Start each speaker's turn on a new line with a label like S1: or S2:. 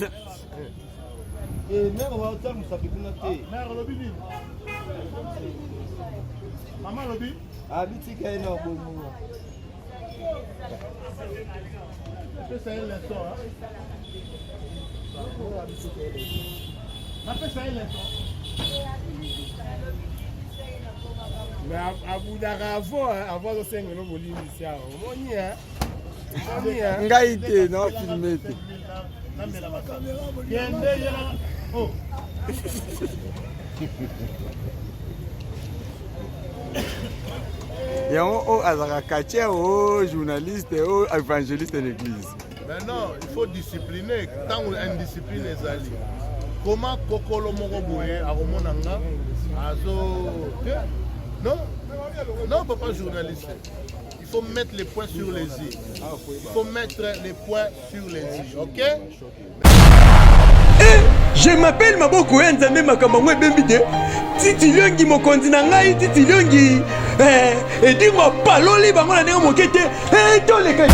S1: Eh, mère batia mosapi kuna te.
S2: Mère olobi nini? Mama alobi?
S1: Abitika ye na bongo.
S2: Napesa ye leçon. Napesa ye leçon.
S3: Mais abudaka avant, avant azosenga no bolimbisi awa. Omoni hein? Omoni hein?
S4: Ngai te, na filme te.
S2: Kende yela. Oh.
S4: Yango oyo azalaka catcheur o journaliste o évangéliste na église.
S2: Mais non, il faut discipliner. Ntango indiscipline ezali. Comment kokolo moko boye akomona nga azo te non non papa journaliste il faut mettre les points sur les i il faut mettre les points sur les i ok
S5: Eh, je m'appelle maboko ya nzambe makambo yango ebembi te titi liongi mokonzi na ngai titi liongi eh, edingo apaloli bango na ndenge moke te eh, toleka.